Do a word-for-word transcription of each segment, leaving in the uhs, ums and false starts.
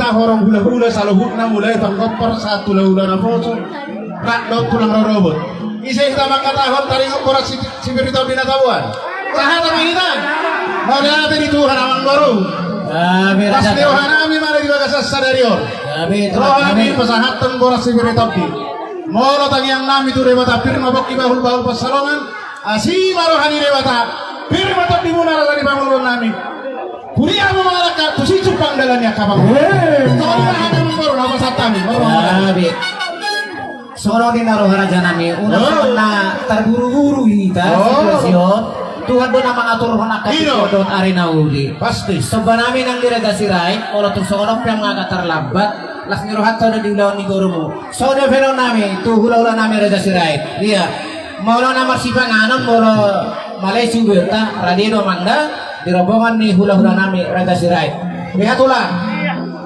Horong hulahula saluhutna, mulai panggompar sahat hulahula naposo, rap dohot tulang rorobot. Ise hita mangkatahon taringot boras si, si Pir ni Tondi na taboan? Sahat ma hita. Mauliate di Tuhan amangboru. Amin. Las ni rohanami ma di bagasan sadari on. Amin. Rohanami pasahathon boras si Pir ni Tondi. Molo tangiangnami tu Debata, pir ma pongki, bahulbahul pansalongan. Asi ma roha ni Debata, pir ma tondimuna, raja ni pangoluonnami. Huria ma mangalangka tusi jumpang dalan ni angka pangoluan. Tolu ma hata amangboru na pasahat hami. Amin. Songon i ninna roha rajanami, unang songon na tarburu-buru hita situasi on. Tuhan do na mangaturhon angka tingki dohot ari na uli. Pasti. Sombanami nang di Raja Sirait, molo tung songon on pe mangangka tarlambat, las ni rohanta do di ulaon ni borumu. Songon i pe dohononnami tu hulahulanami Raja Sirait. Ia, molo na marsipanganon, molo male suberta, rade do mangda di rombongan ni hulahulanami Raja Sirait. Lihat ulang.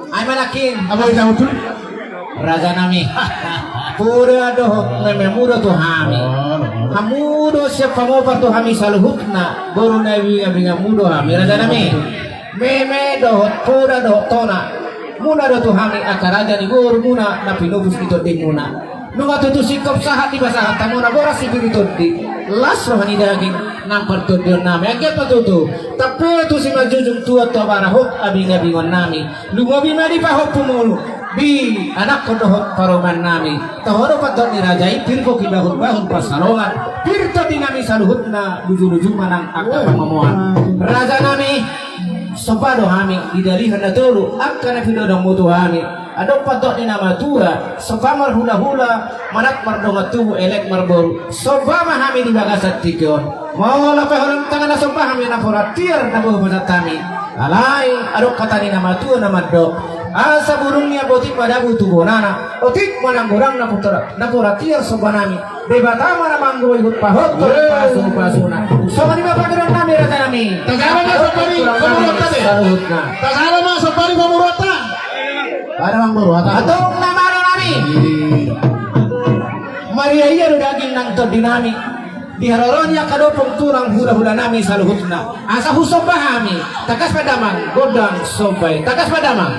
Ai ma nangkin. Apa yang tahu tu? Rajanami. Poda dohot na meme, hamu do tu hami. Hamu do sian pamopar tu hami saluhutna, boru na binga-bingamu do hami, rajanami. Meme dohot poda dohot tona muna do tu hami angka raja ni borumuna na pinobus ni tondimuna. Nunga tutu singkop sahat dipasahat hamuna boras si Pir ni Tondi, las roha ni daging nang partondionnami. Anggiat ma tutu tampe tu simanjujung, tua tu abara hot abingabingonnami. Lumobi ma di pahompumuna, di anakkon dohot parumaennami. Toho do pandok ni raja i, pir pongki, bahulbahul pansalongan, pir tondinami saluhutna, lujuluju ma nang angka pangomoan. Rajanami, somba do hami di dalihan na tolu angka na pinodongmu tu hami. Adong pandok ni na matua, somba marhulahula, manat mardongan tubu, elek marboru. Somba ma hami di bagasan tingki on. Molo pe holan tangan na somba hami, nampuna tiar na boi hupasahat hami. Alai adong hata ni na matua na mandok: Asa bulung ni ambotik madabu tu bonana, otik ma nang godang, nampuna tiar sombanami. Debata ma na manggoihon, pahothon pasupasuna. Songon i ma pangidoannami, rajanami. Tajaha ma somba ni pamoruonta, saluhutna. Tajaha ma somba ni pamoruonta. Adong na malo nami. Maria ia do daging nang tondinami. Di haroro ni angka dompung tulang, hulahulanami saluhutna. Asa husomba hami. Tangkas ma damang, gondang somba i. Tangkas ma damang.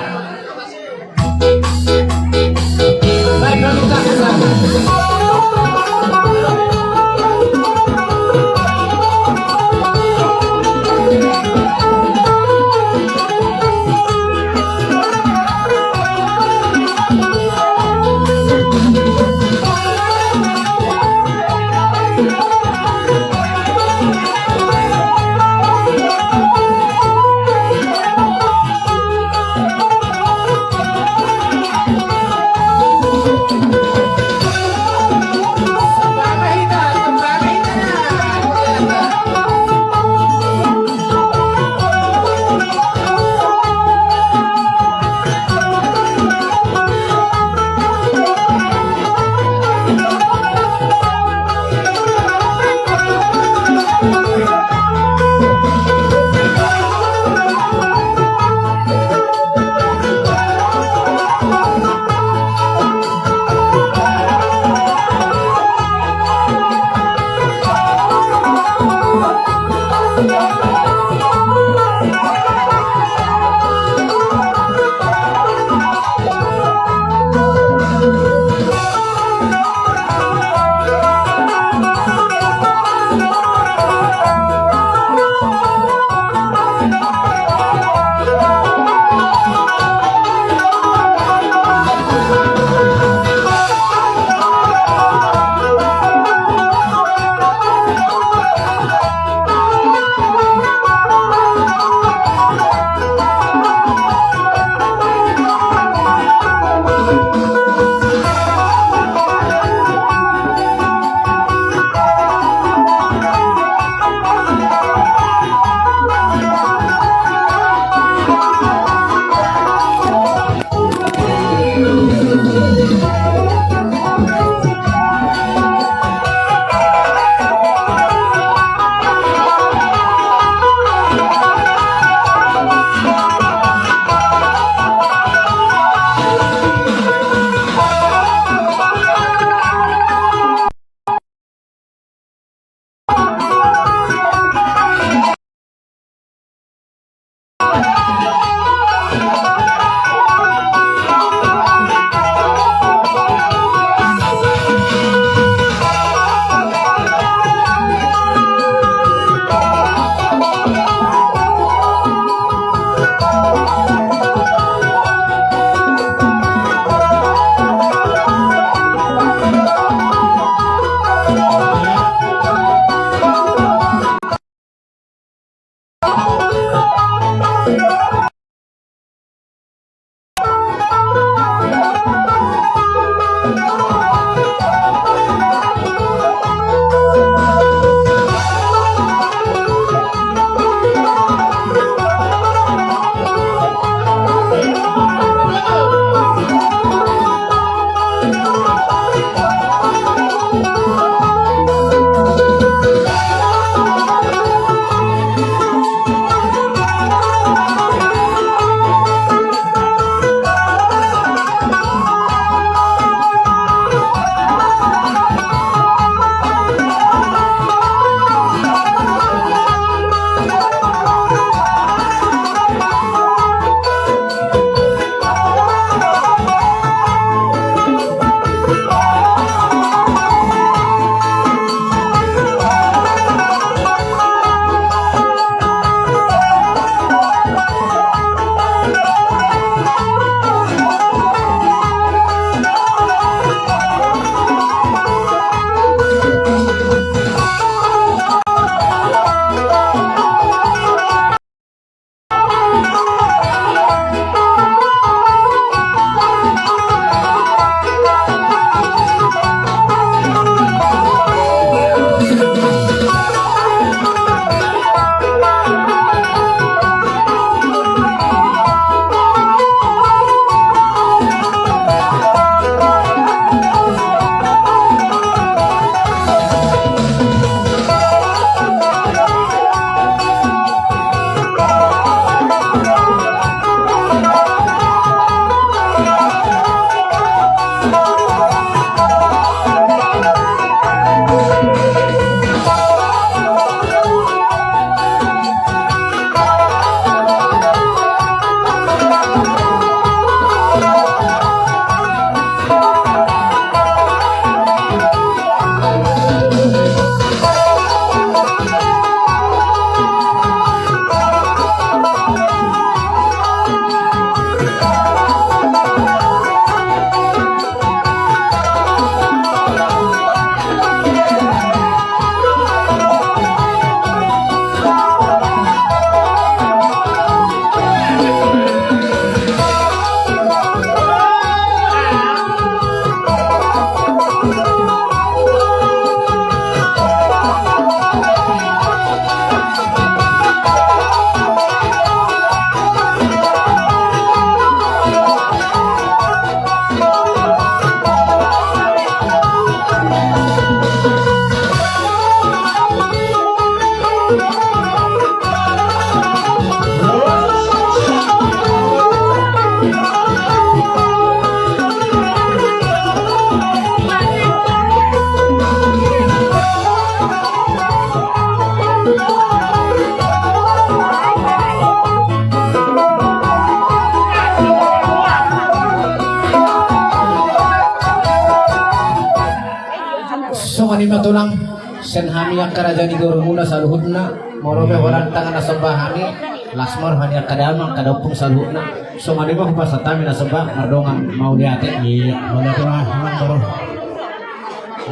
Ima tulang, sian hami angka raja ni borumuna saluhutna, molo pe holan tangan na somba hami, las ma roha ni angka damang, angka daompung saluhutna. Songon i ma hupasahat hami na somba mardongan mauliate. Iya, mauliate ma, amang boru.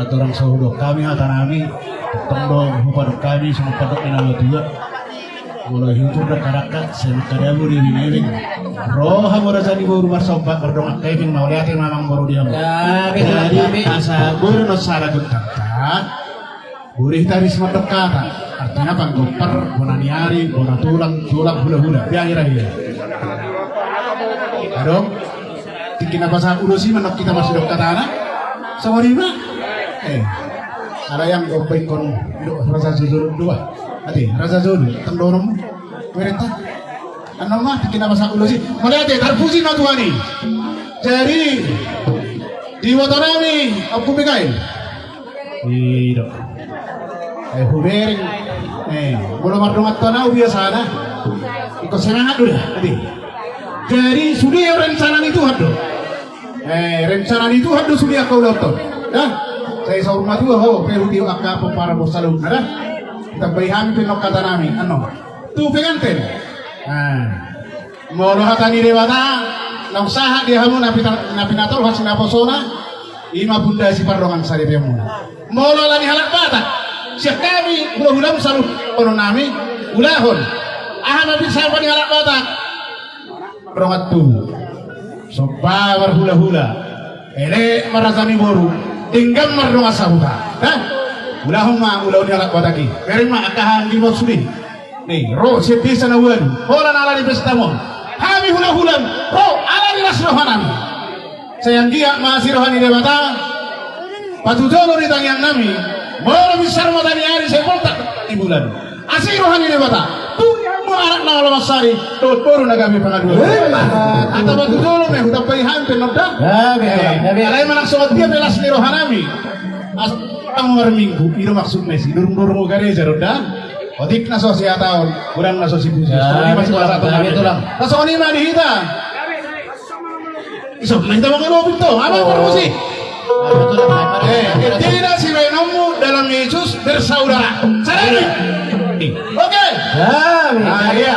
Aturang so hudok hami hata nami, tong do hupadok hami songon pandok ni na matua. Molo hiutur do karakka, sian angka dabu di binebeng. Ro hamu raja ni boru marsomba mardongan hepeng, mauliate ma amang boru di hamu. Jadi asa boru na sara gontangta. Boru hita ris mandok hata, artina panggompar, bona ni ari, bona tulang, tulang hulahula. Biang ira hira. Adong. Tingki na pasahat ulos i mandok hita marsudok hatana. Songon i ma. Eh. Ala yang gombeng kon do raja jolo dua. Ate raja jolo tang dorong. Merenta. Annon ma tingki na pasahat ulos i. Mauliate, tarpuji ma Tuhan i. Jadi di iboto nami Ompu Mikael. Ido. Eh, hubereng. Eh, molo mardongan tu anakku biasana. Ingkon semangat do da. Jadi sude rencana ni Tuhan do. Eh, rencana ni Tuhan do sude angka ulaonta. Da. Sai saur matua ho pe hutio angka pomparan saluhutna da. Ditambai hami pe nang hata nami. Annon. Tu penganten. Nah. Molo hata ni Debata, naung sahat di hamu na pina-, na pinatolhas naposona, i ma pundasi pardongan saripeonmuna. Molo ala ni halak Batak, sian hami hulahulam saluhut dohonon nami, ulahon. Aha ma pingsan ni halak Batak? Dongan tubu. Somba marhulahula. Elek ma raja ni boru. Denggan mardongan sahuta. Hah? Ulahon ma ulaon ni halak Batak i. Bereng ma angka hanggi ma sude. Ni, ro sian desa na ualu, holan ala ni pesta mon. Hami hulahulam, ro ala ni las roha nami. Sai anggiat ma asi roha ni Debata, patujolo di tangiang nami, molo binsar mata ni ari sai poltak di bulan. Asi roha ni Debata, tu hamu anak na malo mansari, dohot boru na gabe pangaduan. Ata patujolo ma i hutambai hami pe nang da. Alai manang songon dia pe las ni roha nami. Asa marminggu, i do maksudna i, sidurungdurung gareja do da. Otik na so sihataon, godang na so sipuji. Songon i ma di hita. Songon i ma di hita. Iso ma hita mangalobi tong, amang parmusik. Eh, ende na sibahenonmu dalam Yesus bersaudara. Sadari. Oke. Nah, iya.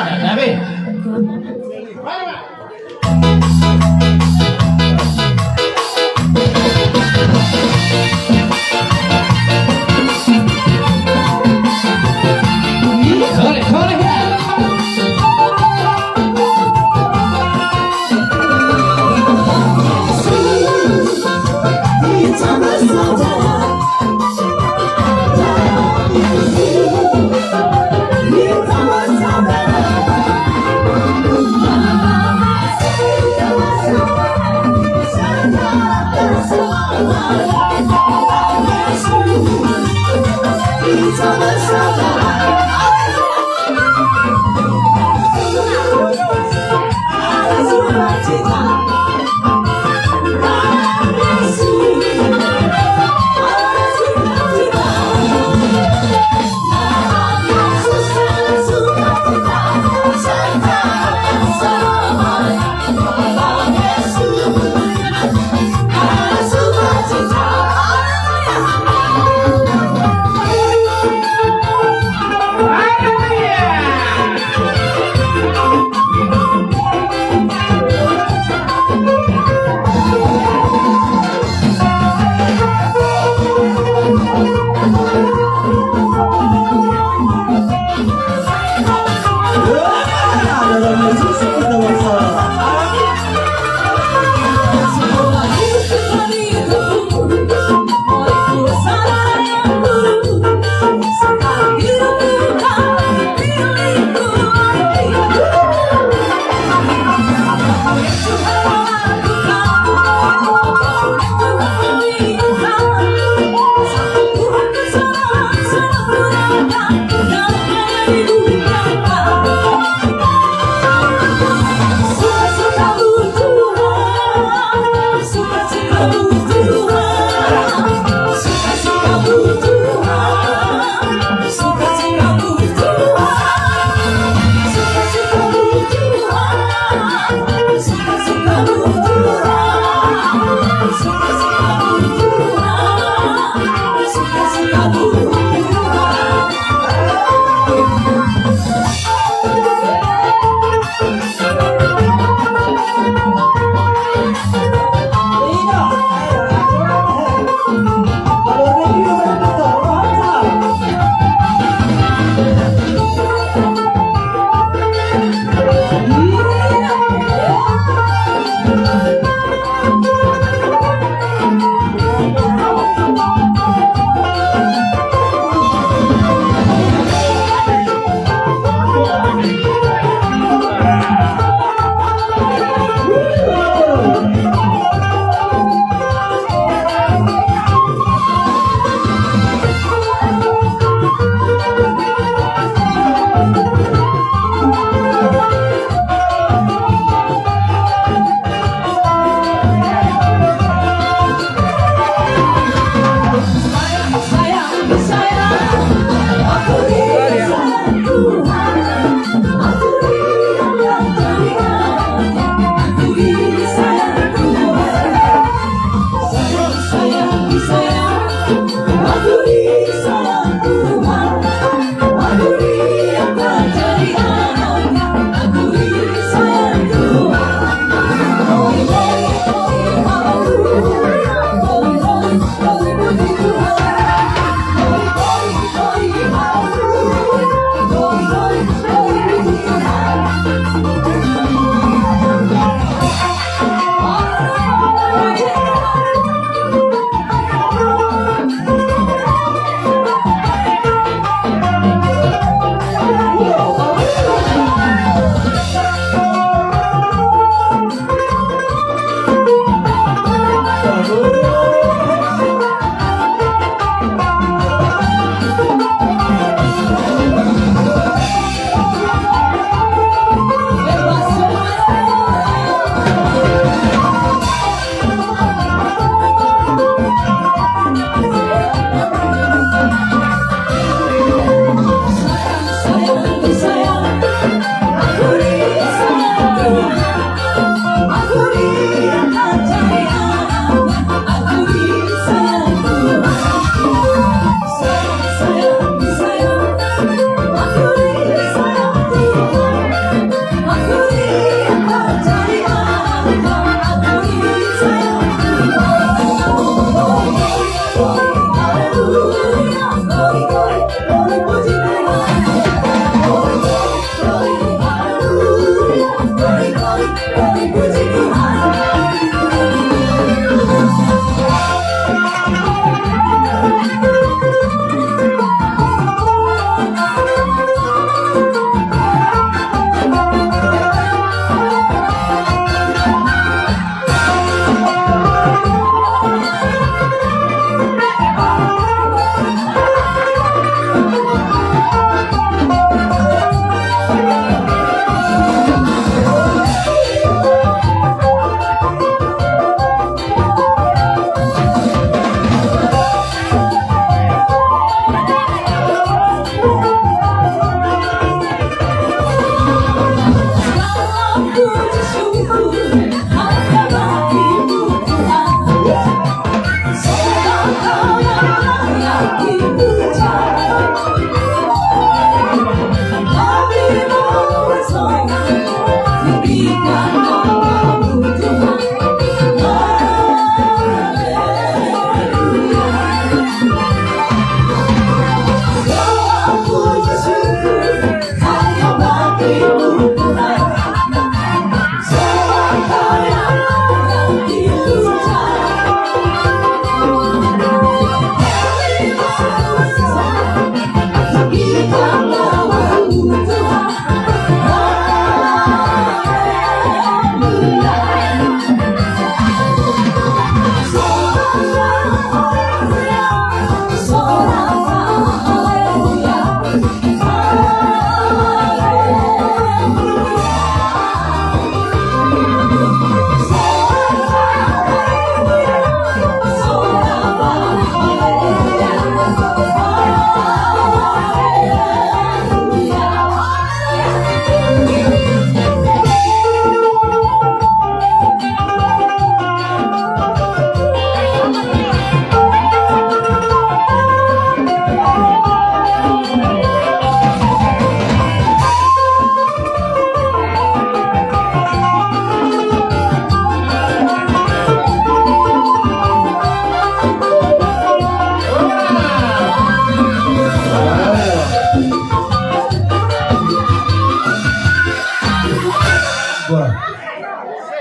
Wah.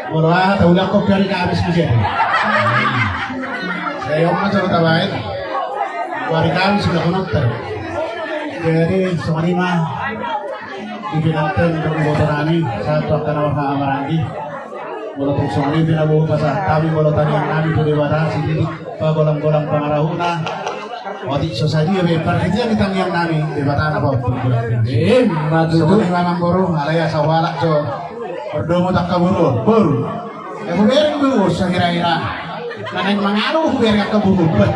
Molo aha taulak ko pe ari Kamis bisa. Saya oma coba tabain. Hari Kamis sudah penonton. Jadi songon i ma di penonton untuk boto nami satu akan nama maranggi. Molo tung songon i pinaboa pasahat hami molo tangiang nami tu Debata sini. Pagolang-golang pangarahutna. Otik so sadia be parhitean ni tangiang nami Debata na paotik. Ima tutu. Songon i ma amangboru alai asa hualap jo. Pardomu tangka boru. Boru. Hubereng do sahira-hira. Na naeng mangalu hubereng angka boru. Bah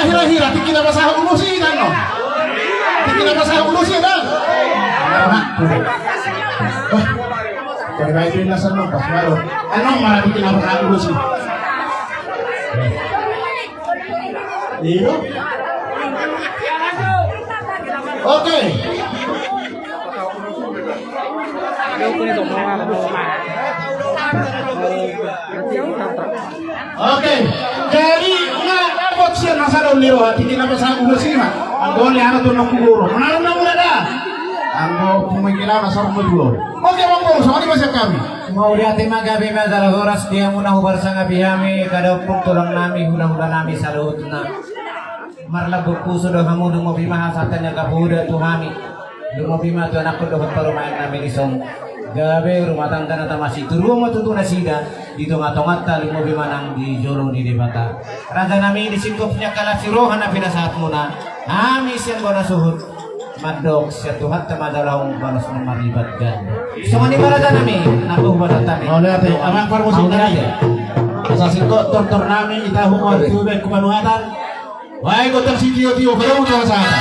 hira-hira tingki na pasahat ulos i tano. Tingki na pasahat ulos i tano. Bah. Jadi baik ini lasan pas baru. Anu mana tingki na pasahat ulos i. Iya. Oke. Oke, jadi na dapot sian na sada on ni roha, tingki na pasahat ulos i ma. Anggo ni anak tu nang kugoro. Menarung na mula da. Anggo pemikirana sarung medua. Oke, Bang Boru, songon i ma sian hami. Mauliate ma, gabe ma jala horas di hamuna, huparsangapi hami, kada ompung tulang nami, hula-hula nami saluhutna. Marlambok pusu do hamu, lumobi ma hasahatan ni angka poda tu hami. Lumobi ma tu anakkon dohot parumaen nami dison. Gabe rumah tangga na tamasituru ma tutu nasida di tonga-tonganta, lumobi ma nang di jolo ni Debata. Raja nami, di singkop ni angka las ni roha na pinasahatmuna, hami sian bona suhut mandok sian Tuhanta ma jala hon balos na marlipat ganda. Songon i ma raja nami, nanggo hubahen hami. Mauliate, amang parmusik nami. Asa singkop tortor nami, ita hukuan tu baen kupanuhatan. Wah, ikut tersi tio-tio, belum tahu saya.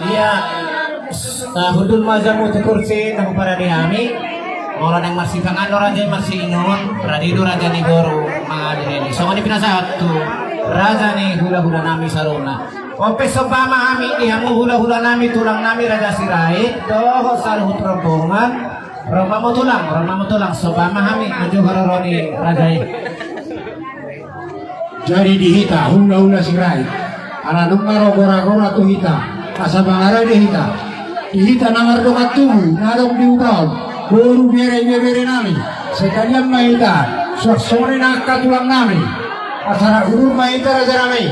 Ia, tahundul ma jamu tu kursi, na huparade hami. Molo naeng marsipanganon raja i, marsiinumon, rade do raja ni boru mangalehon i. Songon i pinasahat tu raja ni hula-hula nami saluhutna. Ope somba ma hami di hamu hula-hula nami, tulang nami Raja Sirait dohot saluhut rombongan. Ro ma hamu tulang, ro ma hamu tulang, somba ma hami manjou haroro ni raja i. Jadi di hita hula-hula Sirait, ala nunga ro gora-gora tu hita, asa mangarade hita. Di hita na mardongan tubu na adong di huta on, boru, bere, ibebere nami, sekalian ma hita, suang songon i nang angka tulang nami. Asa rap udur ma hita raja nami,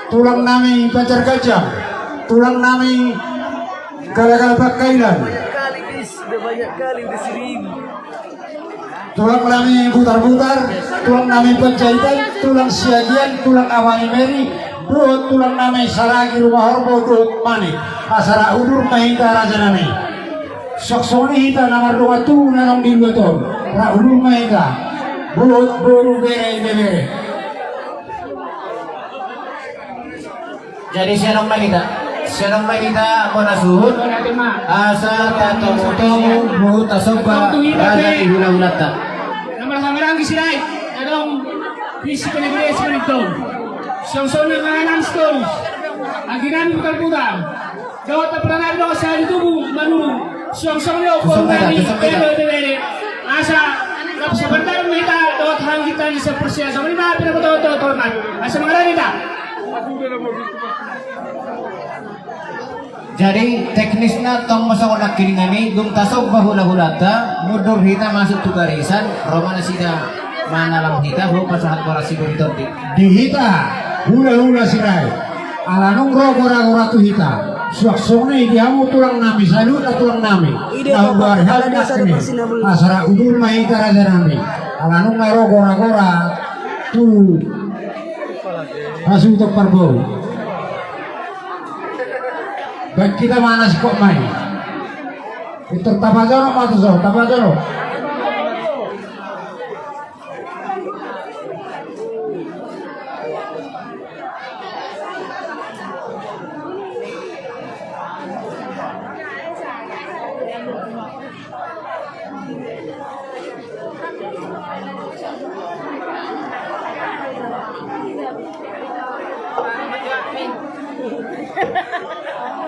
tulang nami Banjar Ganjang, tulang nami Gala-gala Pangkailan. Banyak kali, guys. Udah banyak kali, udah seribu. Tulang nami Butar-butar, tulang nami Panjaitan, tulang Siagian, tulang Amani Meri, dohot tulang nami Saragi Rumahorbo dohot Manik. Asa rap udur ma hita raja nami. Suang songon i hita na mardongan tubu na adong di luat on, rap udur ma hita. Dohot boru, bere, ibebere. Jadi sian on ma hita, sian on ma hita bona suhut, asa tatomu-tomu huhut tasomba raja ni hula-hulanta. Na marhahamaranggi Sirait, adong di Sipanegore, Sipanegore. Suang songon i nang Sitorus, anggi nami Butar-butar. Dohot na pernah dohot sahali tubu manurung. Suang songon i do boru nami, bere, ibebere. Asa rap sapardalan ma hita dohot hanggitan ni sapersia. Songon i ma pinabotohon dohot hormat. Asa mangarade hita. Jadi teknisna tong ma songon nangkiningan i, dung tasomba hula-hulanta, mundur hita masuk tu barisan, ro ma nasida manalam hita, hupasahat boras siburi tondi. Di hita hula-hula Sirait, ala nunga ro gora-gora tu hita, suang songon i di hamu tulang nami, saluhutna tulang nami. Ide na bapak, huari hami kepala desa nangkining. Asa rap udur ma hita raja nami, ala nunga ro gora-gora tu hasuhuton parboru. Baen hita ma na singkop ma i. Pintor tapajonok ma tuson, tapajonok.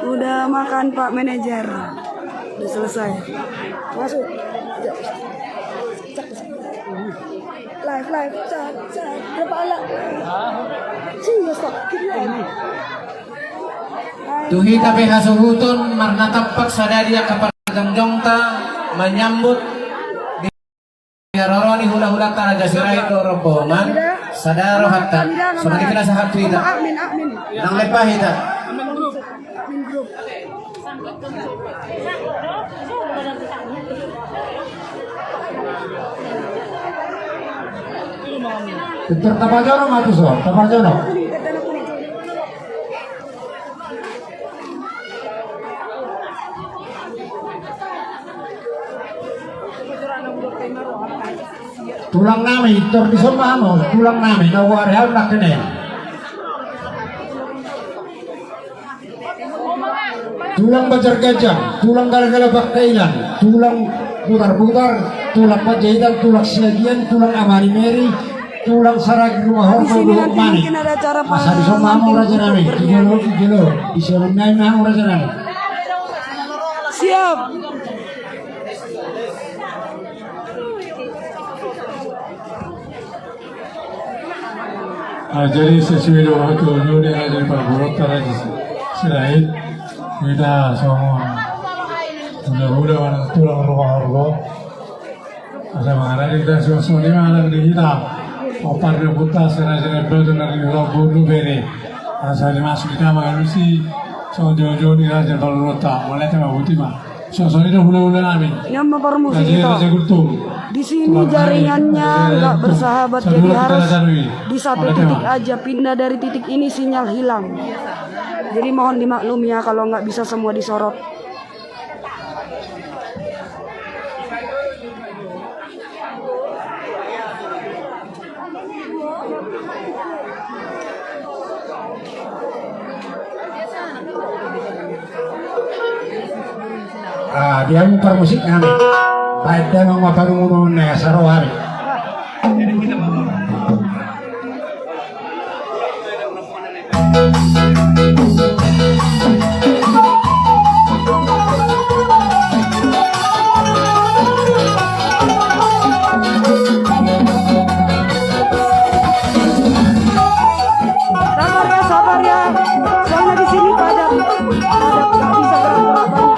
Udah makan, Pak Manajer? Udah selesai. Masuk. Live, live. Cat, cat. Berapa ala? Sini, stop. Kiri, live. Tu hita pe hasuhuton, marnatampak sada di angka parjongjongta manyambut di haroro ni hula-hulanta Raja Sirait dohot rombongan, sada rohanta. Songon i pinasahat tu hita. Nang lempa hita. Pintor tapajonok ma tuson, tapajonok. Tulang nami, tor dison ma hamu, tulang nami, na huari hami nangkining. Tulang Banjar Ganjang, tulang Gala-gala Pangkailan, tulang Butar-butar, tulang Panjaitan, tulang Siagian, tulang Amani Meri, Tulang saragi rumah horbo dohot mane. Masa dison ma hamu raja nami. Di jolo, di jolo. Di jolo nami ma hamu raja nami. Siap. Ah, jadi sesuai dengan waktu ini ada di Pak Burot tadi selain kita semua udah-udah mana tulang rumah horbo. Asa mangarani hita suang songon i ma nang di hita. Ompar ni ompunta si Raja Nabatu na ringgulak boru bere. Asa dimasuk hita mangalusi songon jolo-jolo ni raja paluronta. Mauliate ma, boti ma. Suang songon i do hulahula nami. Nian ma parmusik hita. Raja Gultom. Di sini jaringannya nggak bersahabat, jadi harus di satu titik aja, pindah dari titik ini sinyal hilang. Jadi mohon dimaklumi ya kalau nggak bisa semua disorot. Ah, dia mutar musik nami. Baik, dia mau apa dulu, nasa rohani. Sabar ya, sabar ya. Soalnya di sini padat. Padat, nggak bisa gerak-gerak banyak.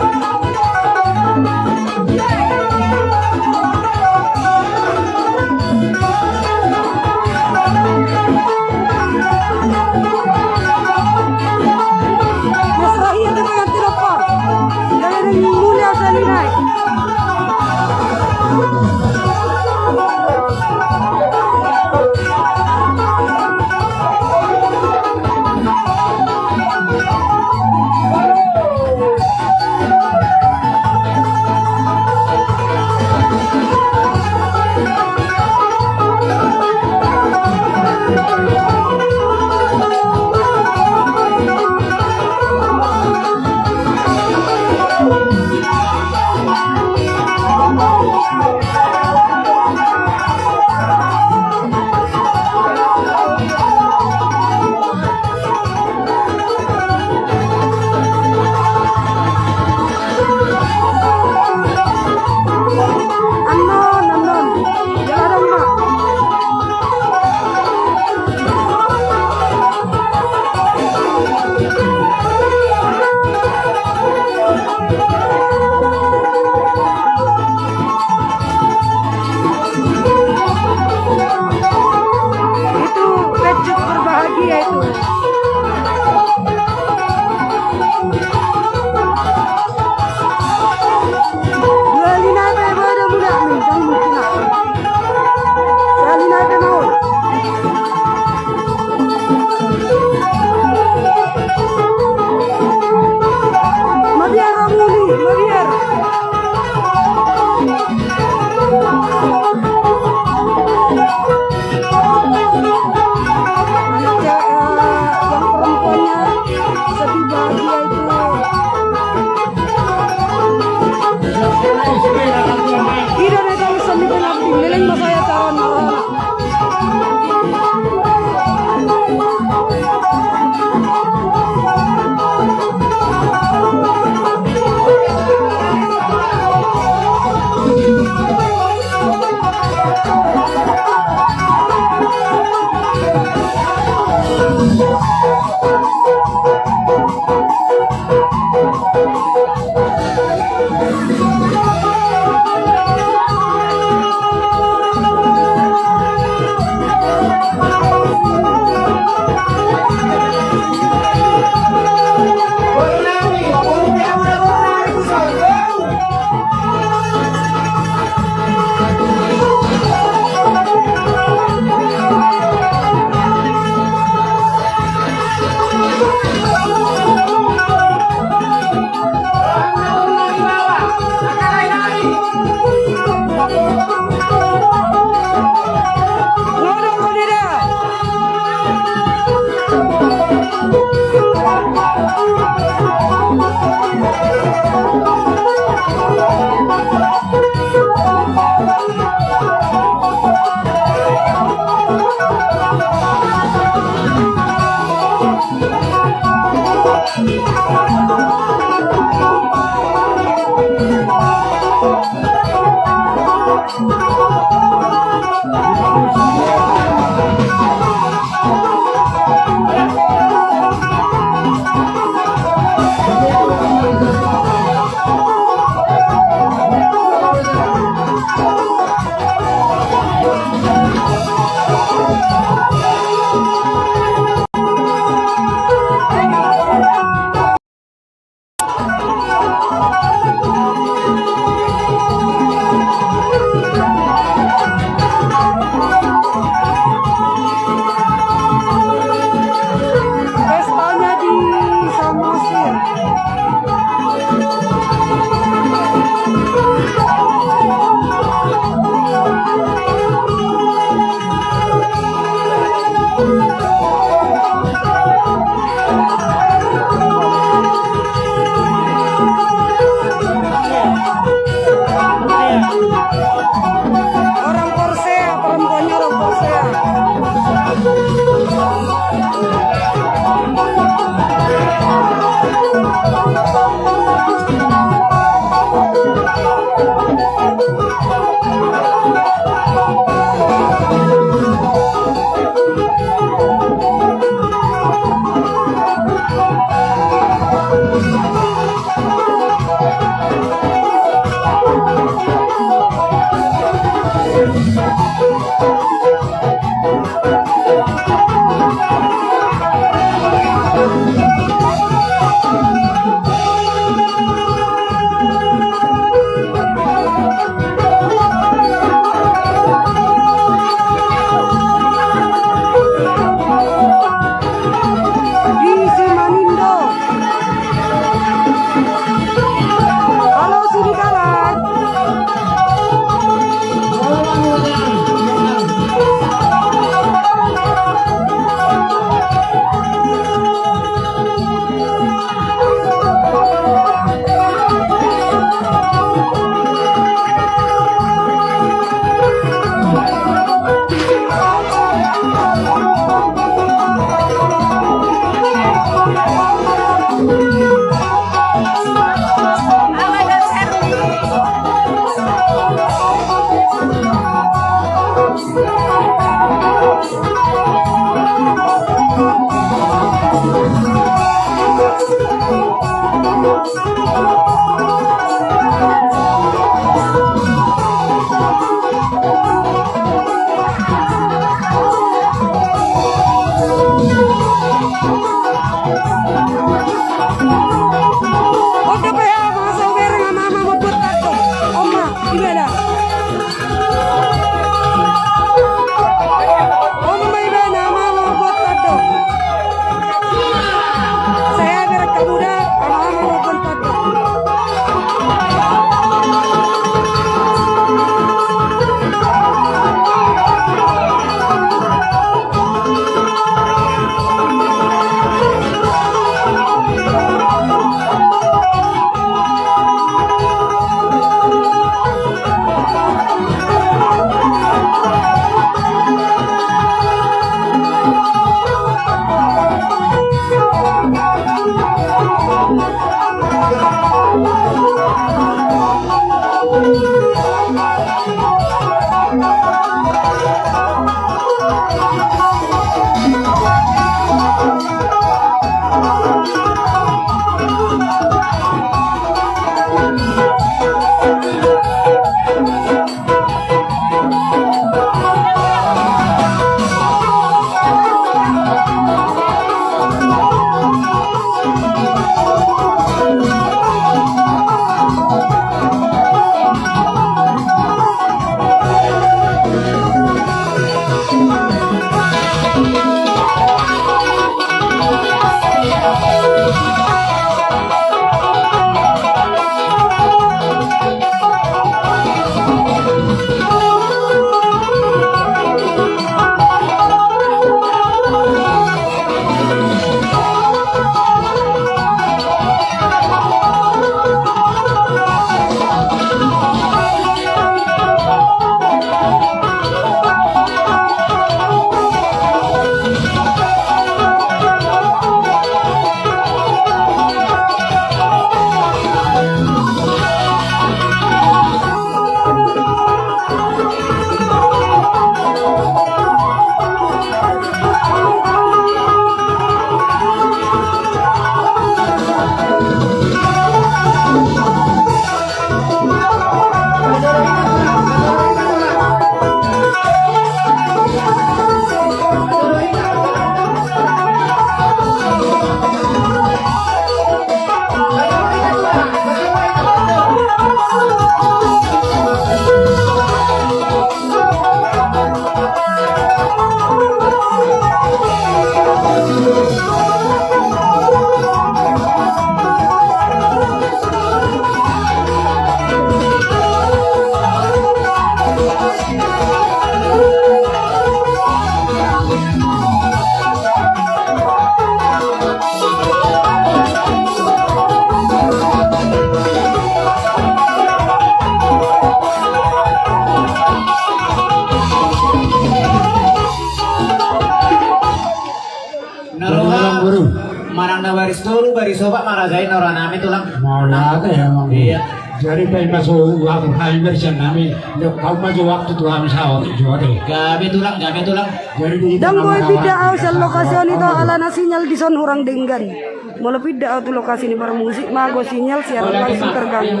Na baris tolu, baris opat ma raja i, na hurang nami, Tulang. Mauliate, Amang. Iya. Jadi, baen ma jo waktu hami, baen sian nami. Nda, baen ma jo waktu tu hami saotik jo ate. Gabe, Tulang, gabe, Tulang. Jadi, di... Ndang boi pinda au sian lokasi on, ito, alana sinyal dison hurang denggan. Molo pinda au tu lokasi ni parmusik, mago sinyal, siaran langsung terganggu.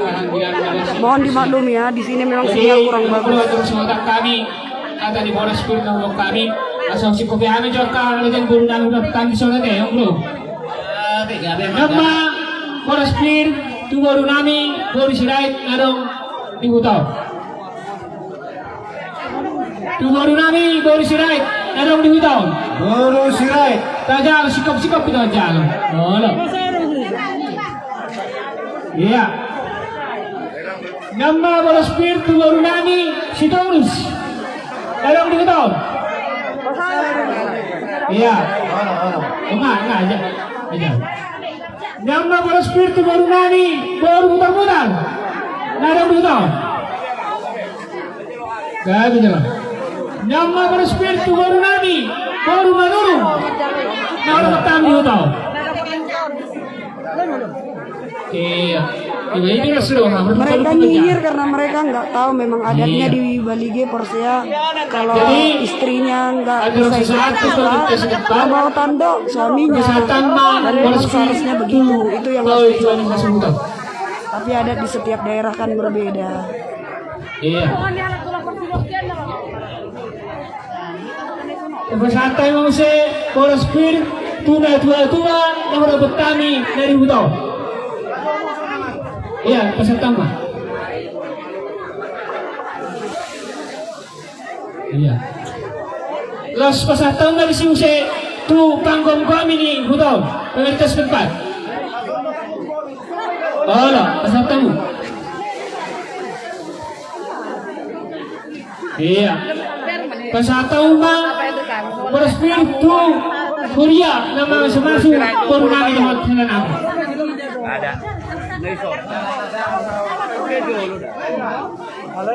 Mohon dimaklumi ya, di sini memang sinyal kurang bagus. Jadi, hami, hata ni Boras Pir na hudok hami, asa singkop hami jo angka raja ni boru nami, hudok hami di son ate, Amang. Gabe, gabe, Amang. Nama Boras Pir tu boru nami, boru Sirait, na adong di huta on. Tu boru nami, boru Sirait, na adong di huta on. Boru Sirait. Tajalo, singkop-singkop hita jalo. Olo. Iya. Nama Boras Pir tu boru nami, Sitorus. Na adong di huta on. Iya. Olo, olo. Ema, ema, aja. Aja. Nama Boras Pir tu boru nami, boru Mutar-mutar. Na adong di huta on. Gabe jala. Nama Boras Pir tu boru nami, boru Manurung. Na adong di huta on. Iya. Iya, ini kan sudah, ha, mereka nyinyir karena mereka nggak tahu memang adatnya di Balige Porsea. Kalau istrinya nggak bisa ikut pesta, mau tandok suaminya. Dan memang seharusnya begitu. Itu yang harus dicontoh. Tapi adat di setiap daerah kan berbeda. Iya. Pasahat hami ma muse Boras Pir tu natua-tua na hudapot hami na di huta on. Iya, pasahat hami ma. Iya. Laos pasahat hami ma disi muse tu panggomgomi ni huta on, pemerintah setempat. Olo, pasahat hami. Iya. Pasahat hami ma Boras Pir tu huria na mamasu-masu boru nami dohot hela nami.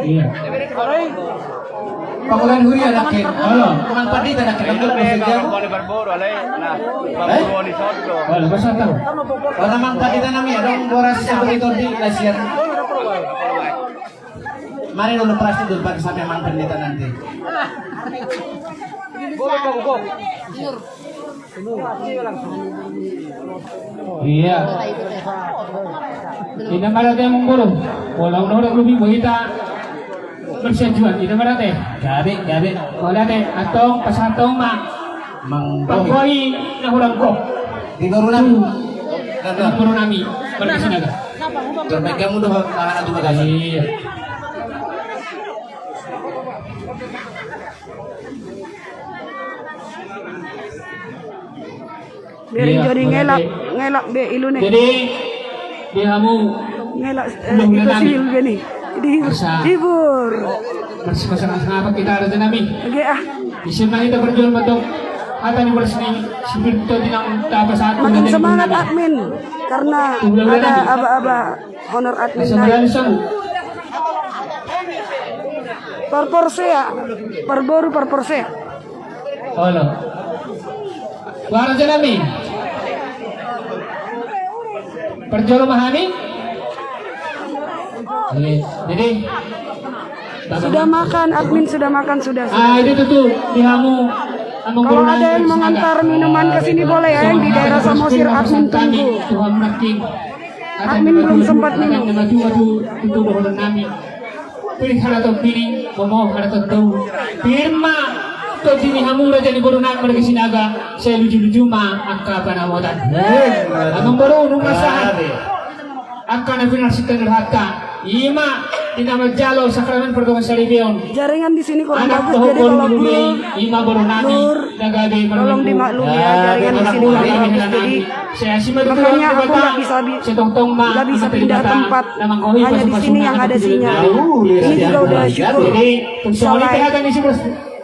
Iya. Pangulahan huria nangkin. Halo. Amang Pandita nangkin. Amang Pandita. Eh? Halo, pasahat hami. Halo, Amang Pandita nami, adong Boras Pir tu tondi, lasian. Mari dulu plastik dulu pakai sampai Amang Pandita nanti. Iya. Inda ma da ate, Amangboru. Pola udah udah belum ibu kita. Bersiajuan, inda ma da ate. Gabe, gabe. Pola ate, antong pasahat hami ma. Amangboru. Pangkoi na hurang gok. Di boru nami. Di boru nami. Marga Sinaga. Terbaik kamu dohot anak tu bagasi. Iya. Biarin jadi ngelak, ngelak be ilu ne. Jadi di hamu ngelak, eh, itu sihil be ni. Dihibur. Masih pasang apa kita ada nami? Oke ah. Di sini kita berjuang betul. Hata ni Boras ni, si Pirto di nang tapa satu. Makin semangat admin karena ada aba-aba honor admin naik. Parporsea, parboru parporsea. Halo. Parjolo ma hami. Jadi sudah makan, admin sudah makan, sudah, sudah. Ah, itu tuh, tuh, di hamu. Kalau ada yang mau ngantar minuman ke sini boleh ya, yang di daerah Samosir, admin tunggu. Admin belum sempat minum. Pir harato pini, momo harato tau. Pir ma tondi ni hamu raja ni boru nami marga Sinaga, sai luju-luju ma angka panamotan. Amangboru, nunga sahat angka na pinarsinta ni rohanta. Ima di na manjalo sakramen pardongansaripeon. Jaringan di sini kurang bagus, jadi kalau Bro, Nur, tolong dimaklumi ya, jaringan di sini kurang bagus, jadi makanya aku nggak bisa, nggak bisa pindah tempat. Hanya di sini yang ada sinyal. Ini juga udah syukur. Bisa live.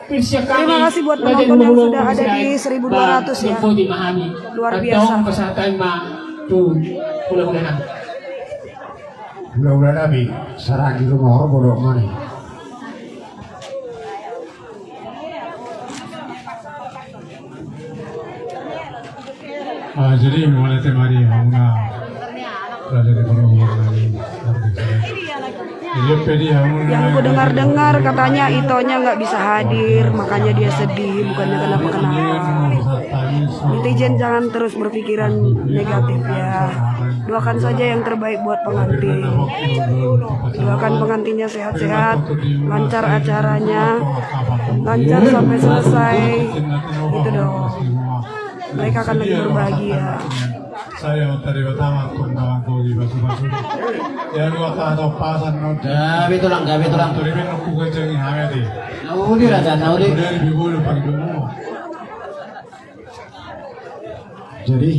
Terima kasih buat penonton yang sudah ada di seribu dua ratus ya. Luar biasa. Hula-hula nami, saragi rumah horbo do mani. Ah, jadi, mauliate ma di hamuna, Raja di Parboruon nami. Jadi, pedi hamuna. Yang ku dengar-dengar katanya Itonya nggak bisa hadir, makanya dia sedih, bukannya kenapa-kenapa. Netizen jangan terus berpikiran negatif ya. Doakan saja yang terbaik buat pengantin. Doakan pengantinnya sehat-sehat, lancar acaranya, lancar sampai selesai. Gitu dong. Mereka akan lebih berbahagia. Saya minta di pertama perkembangan kau di batu-batu. Ya, dua kata pasan, no. Gabe tulang, gabe tulang. Turi men aku kenceng hame di. Nauli, Raja, nauli. Dari bibulu pagi dulu. Jadi,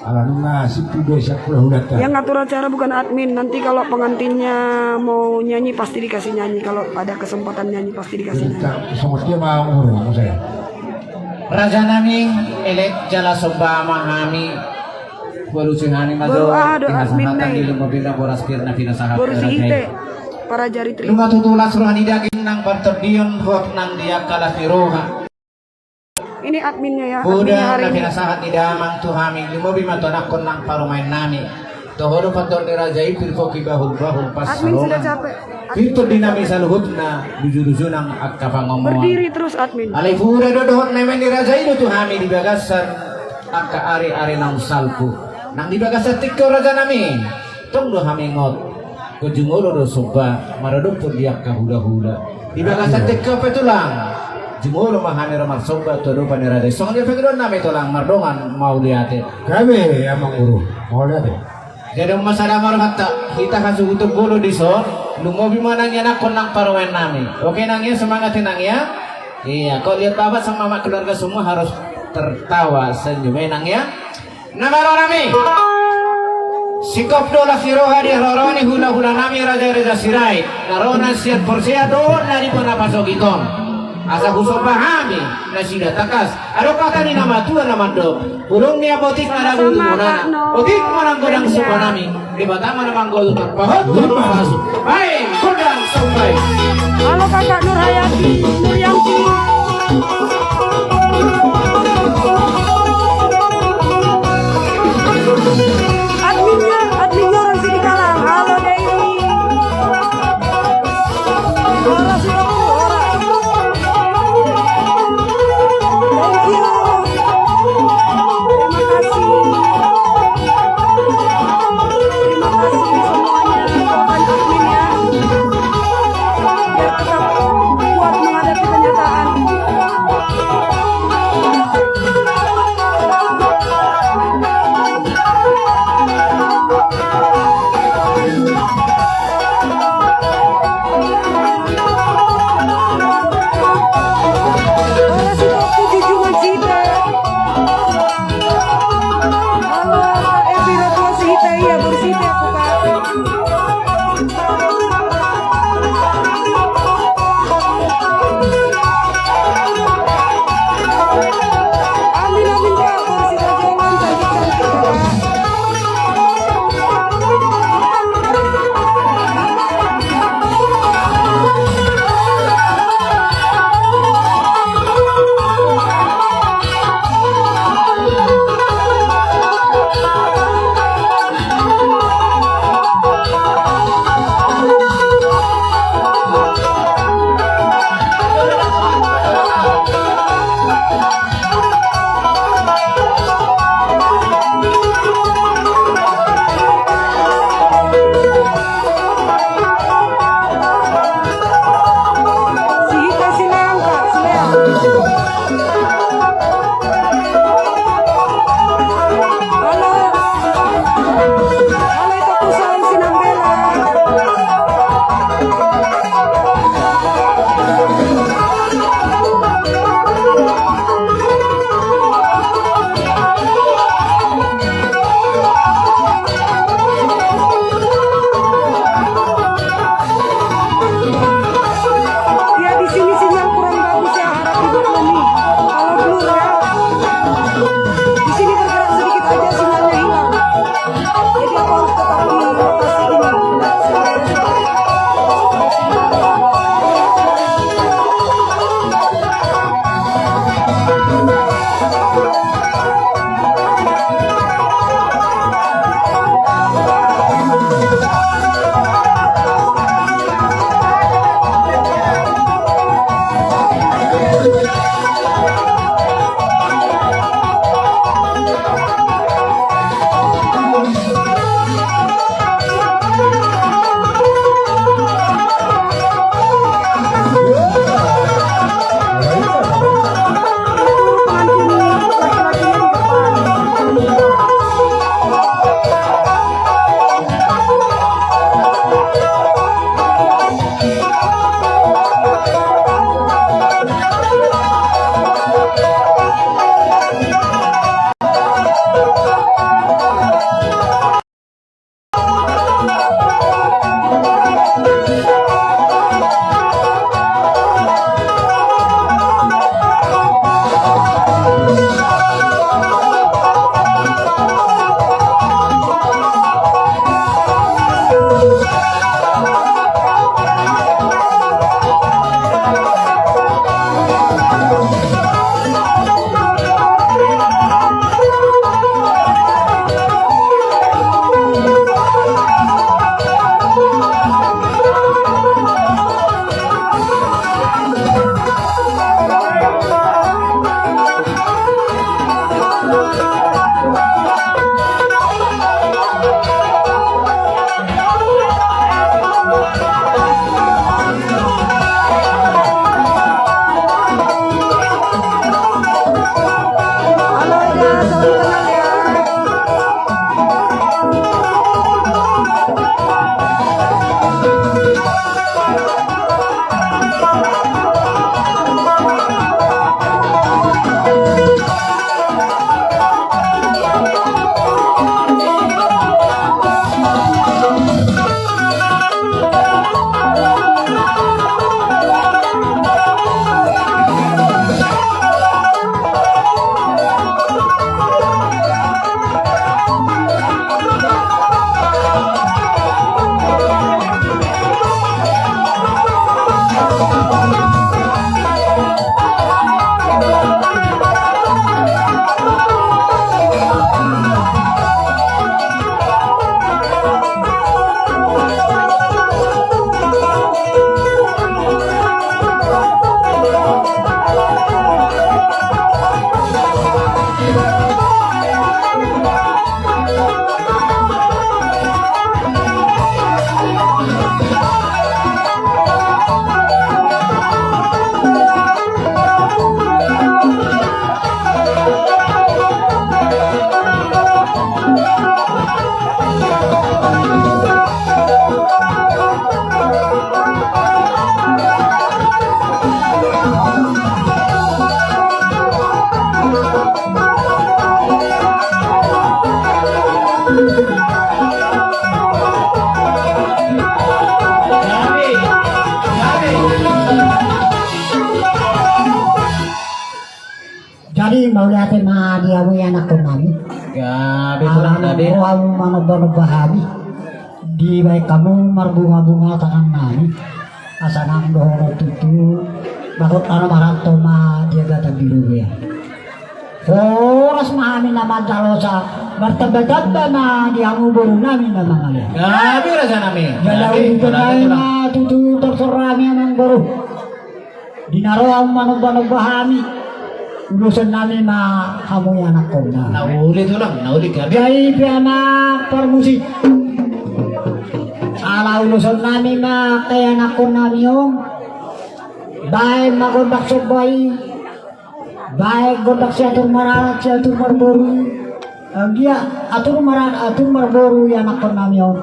ala nunga situ dua siap pula hulata. Yang ngatur acara bukan admin. Nanti kalau pengantinnya mau nyanyi, pasti dikasih nyanyi. Kalau ada kesempatan nyanyi, pasti dikasih nyanyi. Jadi, tak, sama dia mau ngurung, mau saya. Raja nami, elek jala somba ma hami. Baru si hami ma jo, baru, ah, do admin nih. Boru si Ite, para jari tri. Nunga tutu las roha ni daging nang partondion, hot nang di angka las ni roha. Ini adminnya ya, adminnya hari ini. Poda na pinasahat ni damang tu hami, lumobi ma tu anakkon nang parumaen nami. Toho do pantor ni raja i, pir pongki bahul-bahul pansalongan. Admin sudah capek. Pir tondi nami saluhutna, duju-duju nang angka pangomoan. Berdiri terus, admin. Alai poda do dohot na nian ni raja i do tu hami di bagasan angka ari-ari naung salpu. Nang di bagasan tingki on, raja nami, tong do hami ngot. Jumolo do somba maradophon di angka hula-hula. Di bagasan tingki on pe, tulang, jumolo ma hami ro marsomba tu adopan ni raja i. Songon dia pangidoan nami, tulang, mardongan mauliate. Gabe, amang guru, mauliate. Jadi, on ma sada ma rohanta, hita hasuhuton bolon dison. Lumobi ma nang i anakkon nang parumaen nami. Oke nang i, semangat i nang i. Iya, kau lihat bapak sama mama keluarga semua harus tertawa senyum, eh, nang i. Na ma ro nami. Singkop do las ni roha di roha ni hula-hula nami, raja-raja Sirait. Na ro na sian Porsea dohot na di bona pasogit on. Asa husomba hami nasida tangkas. Adong hata ni na matua na mandok. Bulung ni apotik na dabu tu monana. Otik ma nang godang somba nami. Debata ma na manggohi tarpahot tu pasu. Baik, godang somba i. Halo Kakak Nurhayati, Nuryanti. Adminnya, adminnya orang sini kalah. Halo Dewi. Halo Sutopo, ora. Thank you. Terima kasih. Terima kasih semuanya. Doakan admin ya. Biar tetap kuat menghadapi kenyataan. Ya, di sini sinyal kurang bagus ya, harap dimaklumi. Jadi mauliate ma di hamu ianakkon nami. Gabe, ala tulang, gabe. Ro hamu manomba-nomba hami, dibaen hamu marbunga-bunga tangan nami, asa nang dohonon tutu, bagot na maranto ma di hagatan birubiru. Horas ma hami na manjalosa, martamba-tamba ma di hamu boru nami na mangalean. Gabe, raja nami. Jala gabe, uduti, tulang, nami, tulang, ma tutu tortor hami amang boru. Di na ro hamu manomba-nomba hami, uloson nami ma hamu ianakkon nami. Na uli, tulang, na uli, gabe. Jadi pe amang parmusik, ala uloson nami ma angka ianakkon nami on. Baen ma gondang somba i, baen gondang siatur maranak siatur marboru. Anggiat atur maranak atur marboru ianakkon nami on.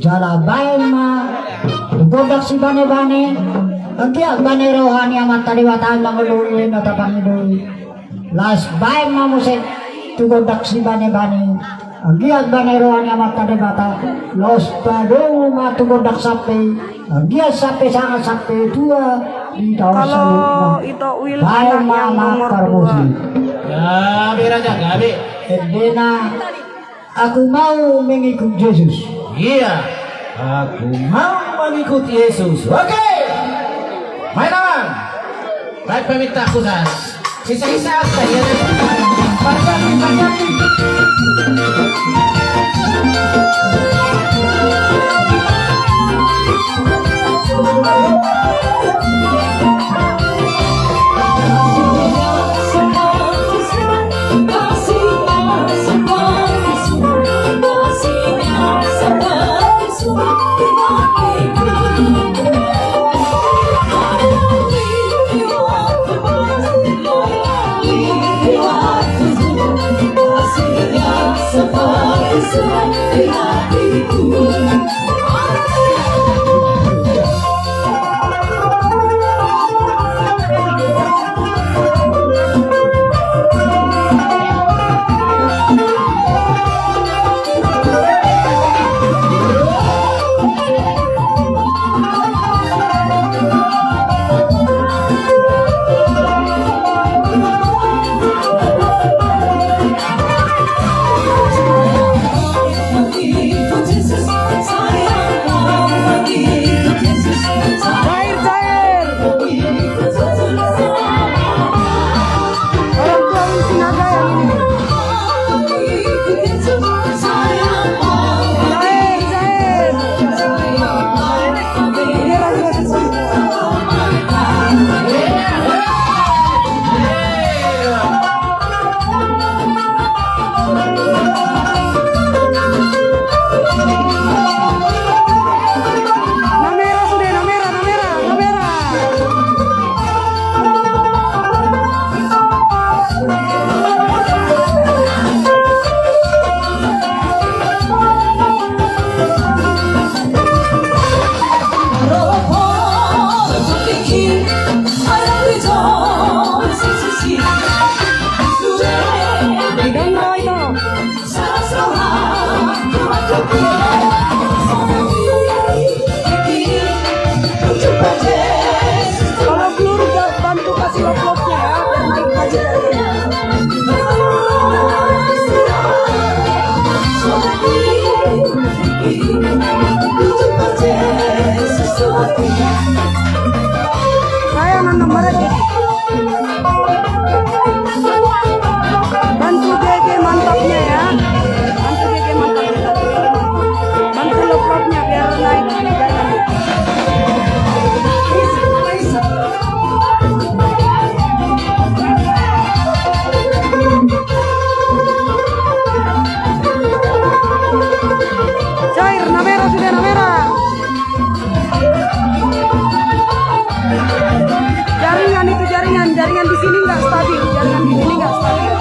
Jala baen ma tu gondang sibane-bane. Anggiat bane roha ni Amanta Debata mangoloi na tapangidoi. Laos baen ma muse tu gondang sibane-bane. Anggiat bane roha ni Amanta Debata. Laos padomu ma tu gondang sampe. Anggiat sampe sanga sampe tua di taon saluhutna. Baen ma amang parmusik. Gabe, raja, gabe. Endena, aku mau mengikut Yesus. Iya, aku mau mengikut Yesus. Oke. Main, amang. Baik, peminta aku, San. Hisa-hisa, San, ya. Parjaki, parjaki. Cair, cair. Orang tua Unsinaga yang ini. Cair, cair. Ini orang tua Unsinaga. Na merah sude, na merah, na merah, na merah. Kalau blur, bantu kasih love-love-nya ya, biar naik lagi. Saya enam nomor aja. Bantu G G mantapnya ya. Bantu G G mantapnya. Bantu love-love-nya biar naik. Cair, na merah sudah, na merah. Jaringan itu, jaringan, jaringan di sini nggak stabil, jaringan di sini nggak stabil.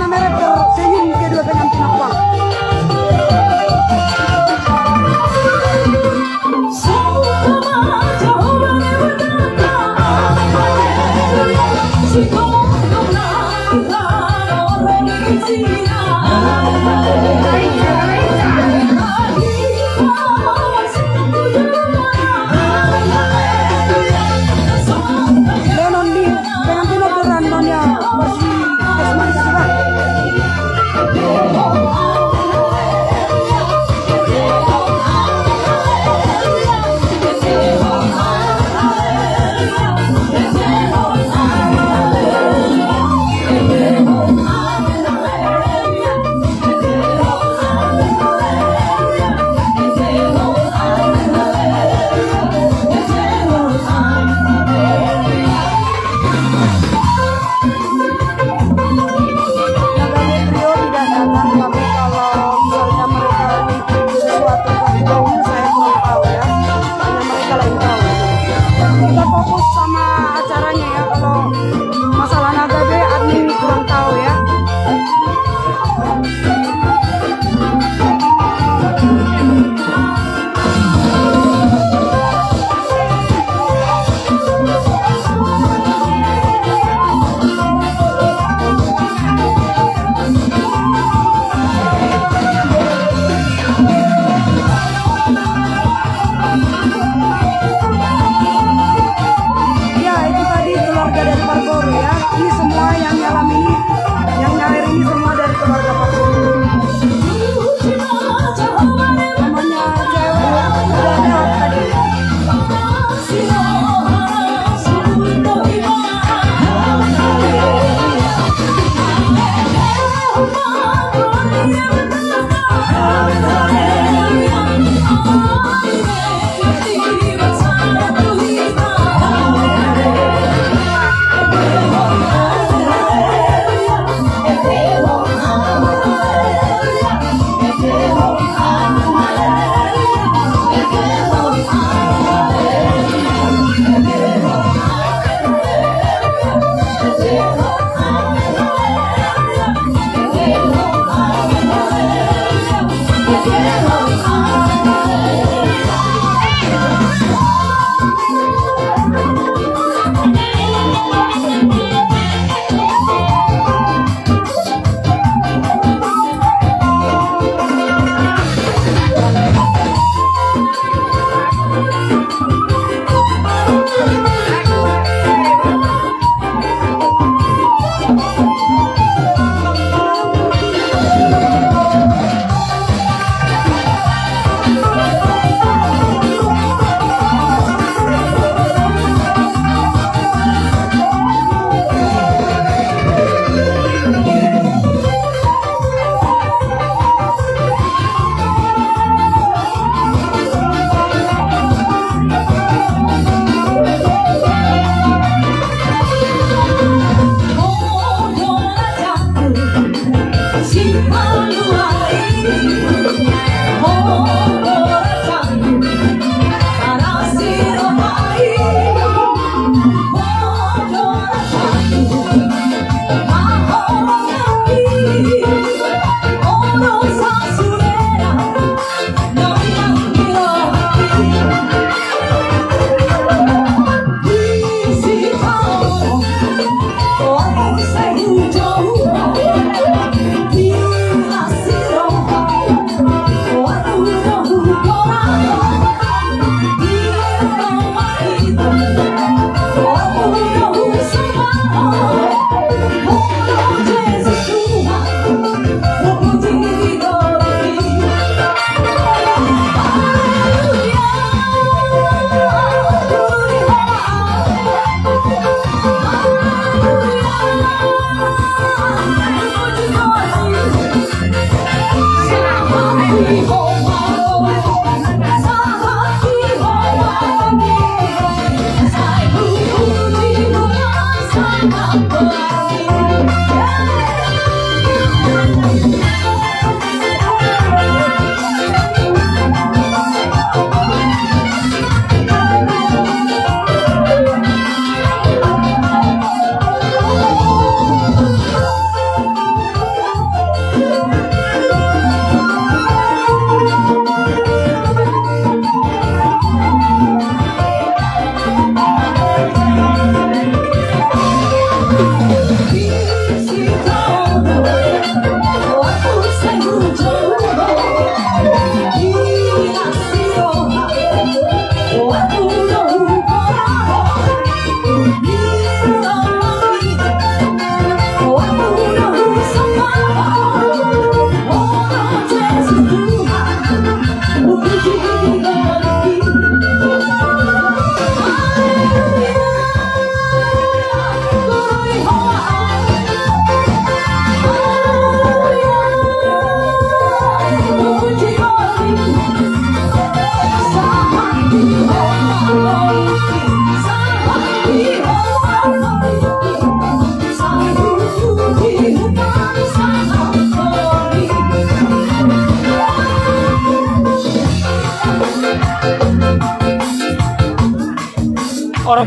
Mereka senyum kedua pengantin abang. Lenon di pengantin operan nonya. Naga Trio tidak datang, tapi kalau misalnya mereka sesuatu yang dibawa, saya kurang tahu ya. Hanya mereka lah yang tahu. Kita fokus sama acaranya ya, kalau masalah Naga be, admin kurang tahu ya. Ya, itu tadi keluarga dari Parboru ya. Ini semua yang nyalam ini, yang nyawer ini semua dari keluarga Parboru. Namanya cewek udah lewat tadi.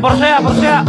Porsea, porsea.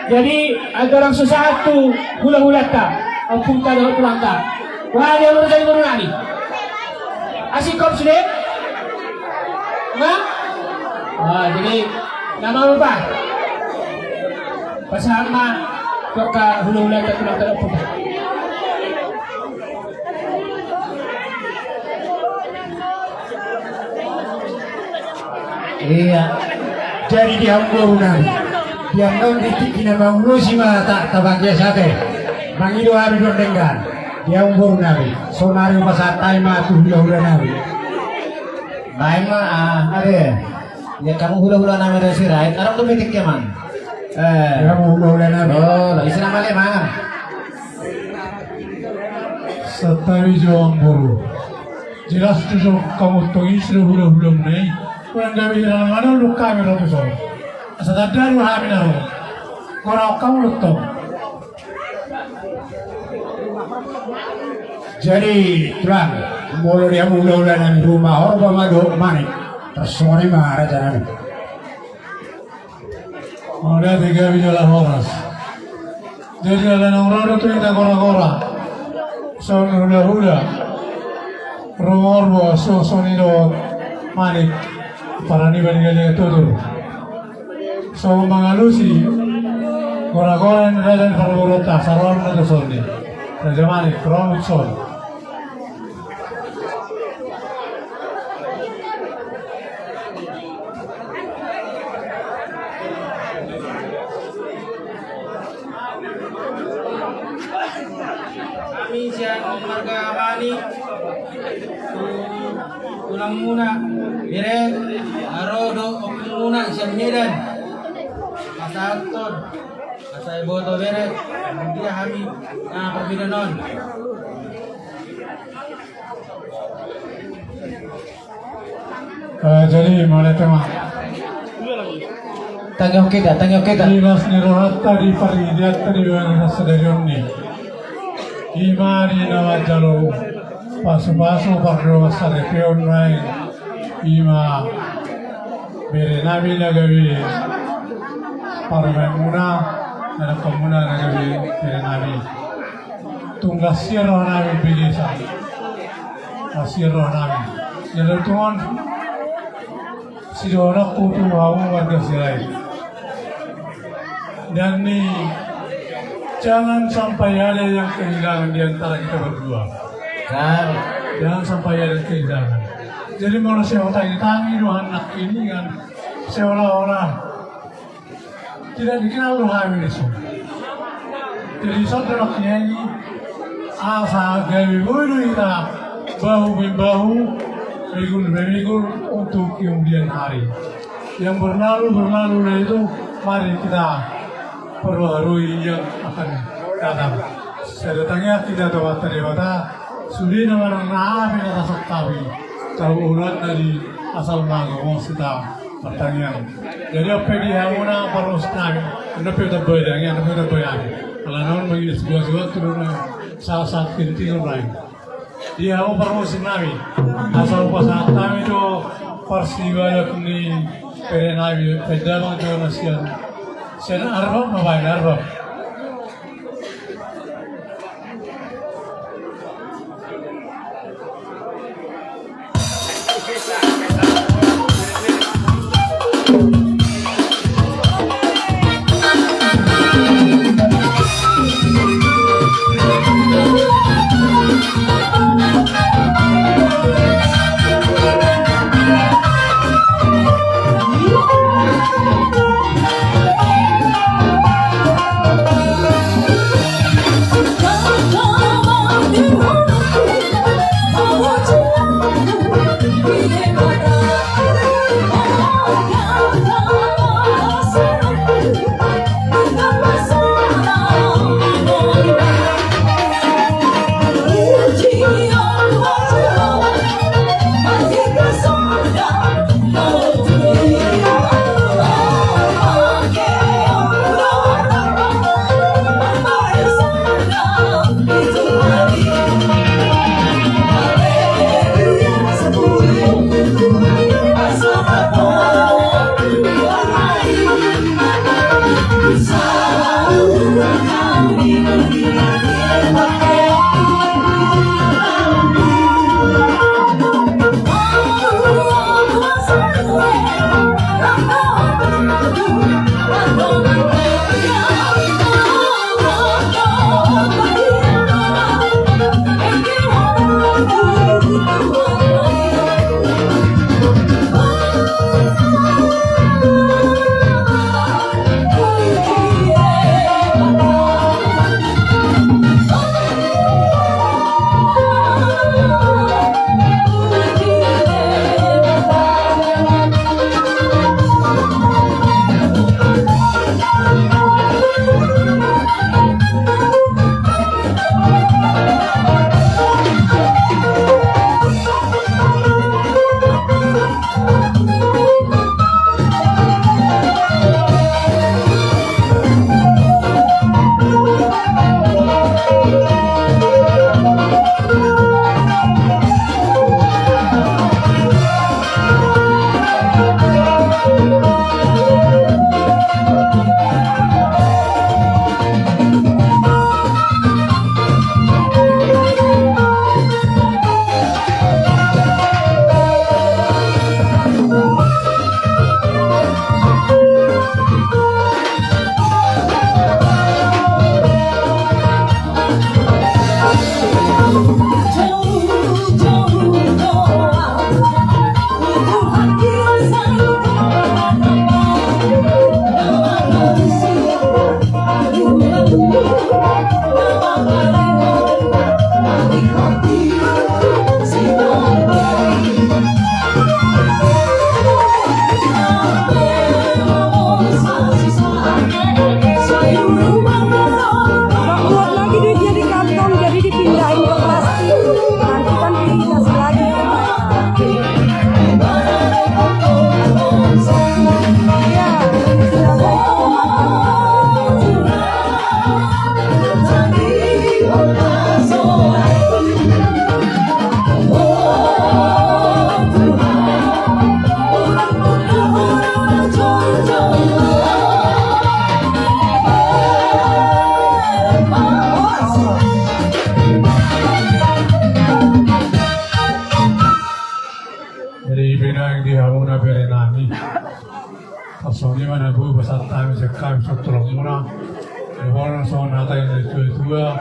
Jadi, andorang so sahat tu hulahulanta, ompunta dohot tulangta. Boha do, boru, jadi boru nami. Asing kop sude? Nah? Ah, jadi, nama apa? Pasahat ma tu angka hulahulanta, tulangta dohot ompunta. Ia. Jadi di hamu boru nami, di angka on di tingki na mangulosi ma ta, tabagias ate. Mangido hami dohot denggan. Di hamu boru nami, sonari hupasahat hami ma tu hulahula nami. Baen ma, ah, ate. Ia, hamu hulahula nami, Sirait, adong dope tingki, amang? Eh. Di hamu hulahula nami. Oh, ise nama le, amang? Santabi jo, amang boru. Jelas tu jo hamu tong i sude hulahula muna i. Unang gabe hira na manoluk hami ro tu son. Asa tanda do hami na ro. Hona hamu do tong. Jadi, tulang, molo di hamu hulahula nami, ruma horbo ma dohot manik. Tarsongon i ma, raja nami. Mauliate, gabe jala horas. Jadi ala naung ro do tu hita gora-gora, songon hula-hula, ro ma horbo, songon i do manik, paraniba ni galegan tutur. Songon mangalusi gora-gora ni raja ni parboruonta, asa ro ma tuson i. Raja Manik, ro ma tuson. Hami sian marga Manik, tu tulangmuna, bere, ro do ompungmuna sian Medan. Pasahathon, asa iboto bere, dia hami, na parbedaan on. Eh, jadi, mauliate ma. Tangihon hita, tangihon hita. Di las ni rohanta, di paridianta, di bagasan sadarion i, ima di na manjalo pasu-pasu pardongansaripeon nai, ima bere nami na gabe parumaenmuna, anakkonmuna na gabe bere nami. Tung las ni roha nami bege sa. Las ni roha nami. Jala tung on sidohononku tu hamu marga Sirait. Dan ni, jangan sampai ada yang kehilangan di antara kita berdua. Kan? Jangan sampai ada yang kehilangan. Jadi molo sai hutangi-tangi do hami nangkiningan, seolah-olah tidak dikenal do hami dison. Jadi songon i do nangkiningan i, asa gabe boi do hita bahu membahu, migul memigul untuk kemudian hari. Yang berlalu, berlalulah itu, mari kita perbaharui yang akan datang. Sai tangiang hita tu Amanta Debata, sude na manang na aha pe na tasantapi, taruhon na di asal na gomos hita martangiang. Jadi on pe di hamuna parmusik nami, on pe tambai tangiang, on pe tambai hami. Ala naung mangido sigoan-sigoan tu na sahat-sahat penting on nai. Di hamu parmusik nami, asa hupasahat hami do parsibahen ni bere nami, pe damang jo na sian, sian Arbab ma baen, Arbab. Pinaeng di hamuna bere nami. Tarsongon i ma na boi pasahat hami sian hami songon tulang muna. Di bola songon hata ni tua-tua.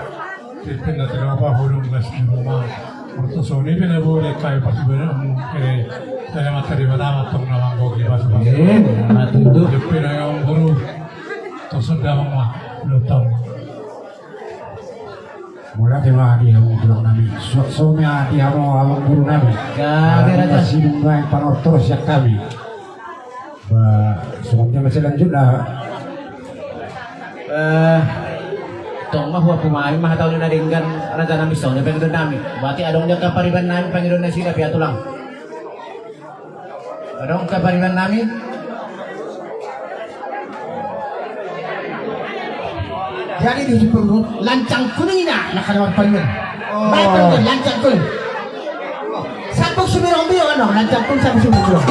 Tipe na tinopa hudung gas di ruma. Tarsongon i pe na boi di hami pasupasu. Pere, pere mata di mata matong na manggohi pasu-pasu. Eh, matutu. Tipe na yang guru. Tarsongon damang ma. Lutang. Mauliate ma di hamu tulang nami. Suang so ma di hamu amang guru nami. Gabe raja. Sidung baen panortor sian hami. Ba, songon dia ma selanjutna. Eh, tong ma huapu ma, ima hata uli na denggan raja nami songon dia pangidoan nami. Berarti adong dia angka pariban nami pangidoan nasida pia tulang. Adong angka pariban nami. Jadi di Sipurgu, lancang kuning ina, na kada marpariban. Oh. Baik, pariban, lancang kuning. Sambung Sibirong-birong, ano, lancang kuning sambung Sibirong-birong.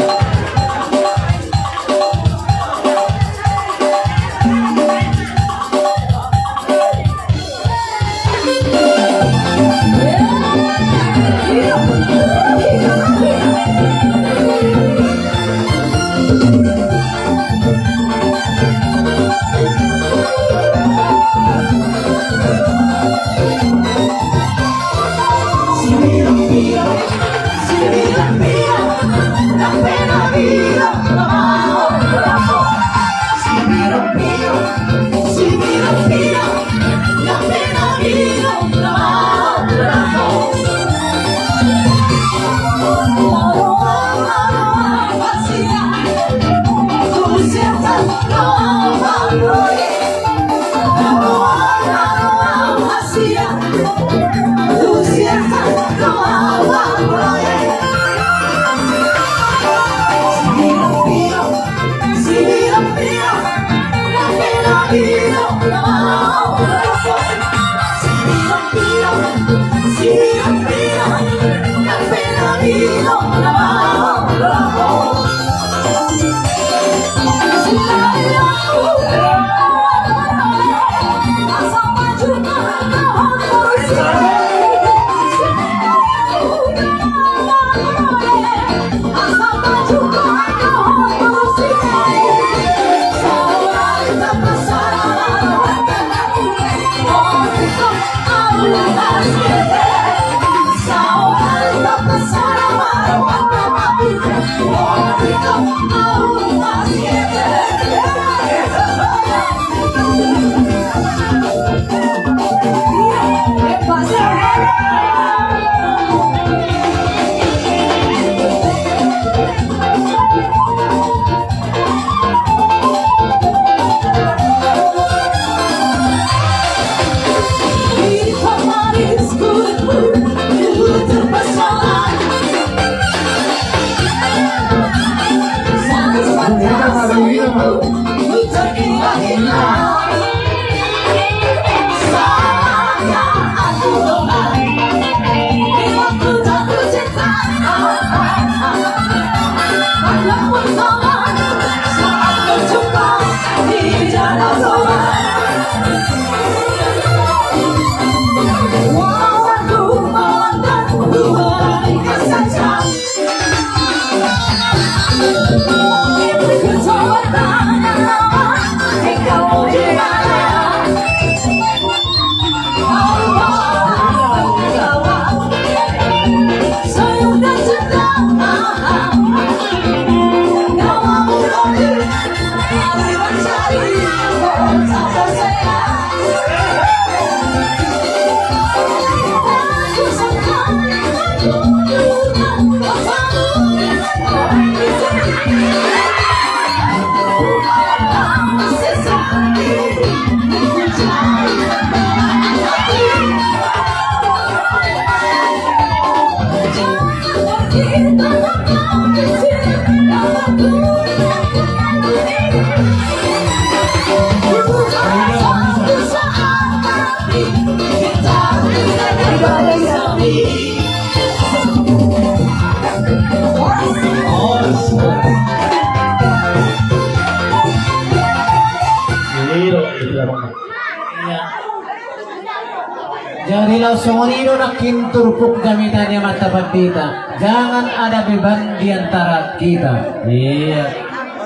Jadi laos songon i do nangkin turpuk jamita ni amanta pandita. Jangan ada beban di antara kita. Iya.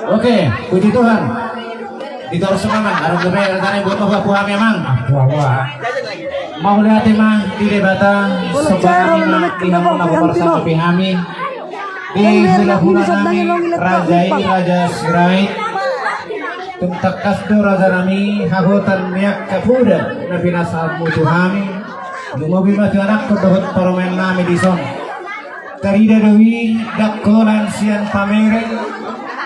Oke, puji Tuhan. Di torus ma, Amang, adong dope rencana buat apa buat hami, Amang? Apa, apa? Mauliate ma di Debata, somba nami ma di hamu na huparsangapi hami. Di hulahula nami raja i, Raja Sirait. Tung tangkas do, raja nami, hahuton ni angka poda na pinasahatmu tu hami. Lumobi ma tu anakku dohot parumaen nami dison. Tarida do i ndang holan sian pamereng,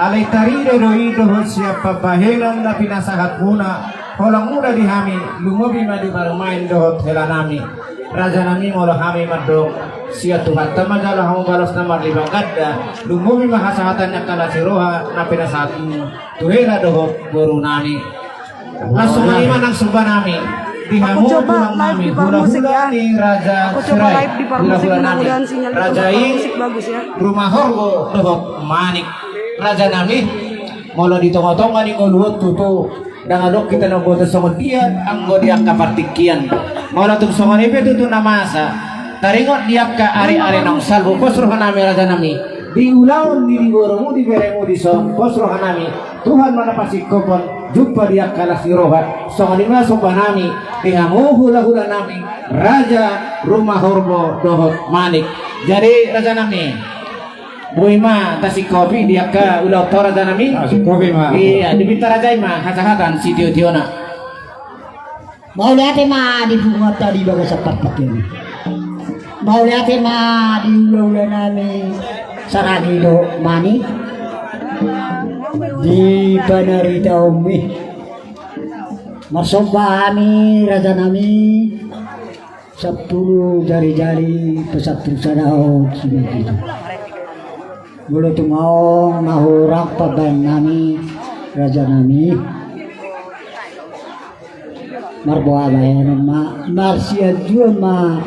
alai tarida do i dohot sian pambahenan na pinasahatmuna, holangmuna di hami, lumobi ma di parumaen dohot hela nami. Raja nami, molo hami mandok, sian Tuhanta ma jalo hamu balos na marlipat ganda, lumobi ma hasahatan ni angka las ni roha na pinasahatmu tu hela dohot boru nami. Laos songon i ma nang somba nami di hamu tulang nami, hulahula ni Raja Sirait, hulahula nami. Raja i ruma horbo dohot manik. Raja nami, molo di tongatonga ni ngolu on tutu, ndang adong hita na boto songon dia anggo di angka partingkian. Molo tung songon i pe tutu na masa taringot di angka ariari naung salpu, pos roha nami, raja nami, di ulaon ni di borumu, di beremu dison, pos roha nami, Tuhan ma na pasingkophon, jumpa di angka las ni roha. Songon i ma somba nami di hamu hulahula nami, raja ruma horbo dohot manik. Jadi raja nami, boi ma tasingkopi di angka ulaonta, raja nami. Tasingkopi ma. Iya, dipinta raja i ma hasahatan sitiotiona. Mauliate ma di punguanta di bagasan partingkian. Mauliate ma di hulahula nami Saragi dohot manik di panaritaonmi. Marsomba hami, raja nami, sampulu jarijari pasampulu sada on simanjujung. Molo tung adong na hurang pambahen nami, raja nami, marboa bahenon ma, marsianjuan ma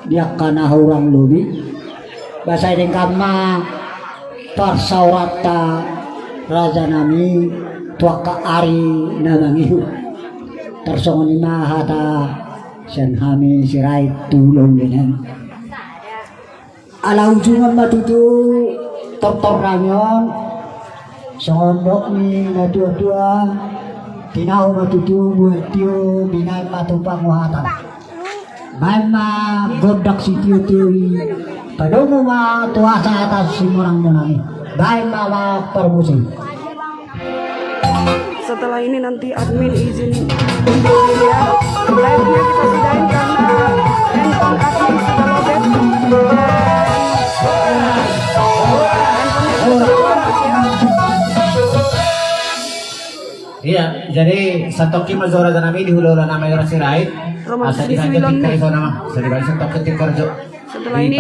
di angka na hurang lobi. Basa i denggan ma parsaoranta, raja nami, tu angka ari na mangihut. Tarsongon i ma hata sian hami Sirait tu hulahula nami. Ala ujungan ma tutu tortor nami on. Songon dok ni natuatua, tinahu ma tutu buat tio, binahen ma tu panguhatan. Bahen ma gondang sitiotio i, padomu ma tu hasahatan simonangmonang i. Bahen ma, ma parmuse. Setelah ini nanti admin izin untuk live-nya kita sudahin karena handphone admin sudah lowbat. Dan handphone-nya sudah lowbat, ya. Iya, jadi satongkin ma jo, raja nami, di hulahula nami Raja Sirait. Romantis. Asa di dilanjut siwilon tingkar nih. Di sana, Mas. Jadi balik satongkin tingkar jo. Setelah ini